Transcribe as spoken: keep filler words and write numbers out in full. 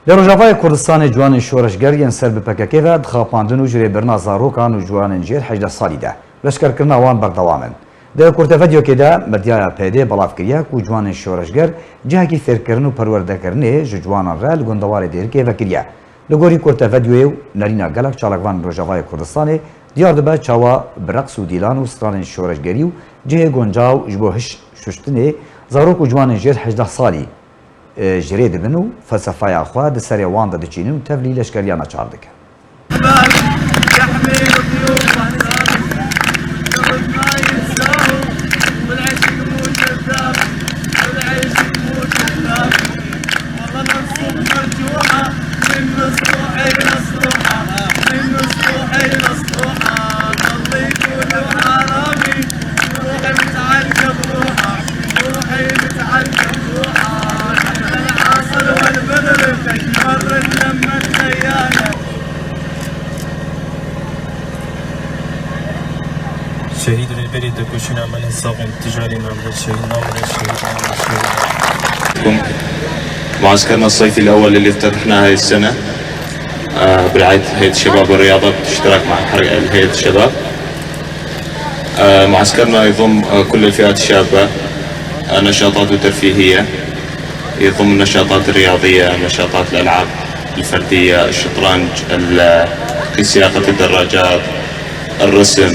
Li Rojavayê Kurdistanê ciwanên şoreşger yên ser bi P K K ve di xapandin û ji rêbirina zarokan û ciwanên jêr hejdeh salî de leşkerkirina wan berdewam in. Di kurtevedyokê de medyaya P D belav kiriye ku ciwanên şoreşger cihekî fêrkirin û perwerdekirinê ji ciwanan re li gundewarê Dêrikê vekiriye. Li gorî kurtevedyoyê û nerîna gelek çalakvanên Rojavayê Kurdistanê diyar dibe çawa bi reqs û dîlan û stranên şoreşgerî û cihê guncaw ji bo hiş şuştinê zarok û ciwanên jêr hejdeh salî e, ji rê dibin û felsefeya xwe di serê wan de diçînin û tevlî leşkeriya neçar dikin. Şehîd rêberê tekoşîna me ne sax in, tijarê me bide şehîd, namine şehîd, namine şehîd. معسكرنا الصيفي الأول اللي افتتحناه هاي السنة، آه، برعاية هيئة الشباب والرياضة بالاشتراك مع حر-، هيئة الشباب. آه، معسكرنا يضم، آه، كل الفئات الشابة، آه، نشاطات ترفيهية، يضم النشاطات الرياضية، نشاطات الألعاب الفردية، الشطرنج، ال-، في سياقة الدراجات، الرسم.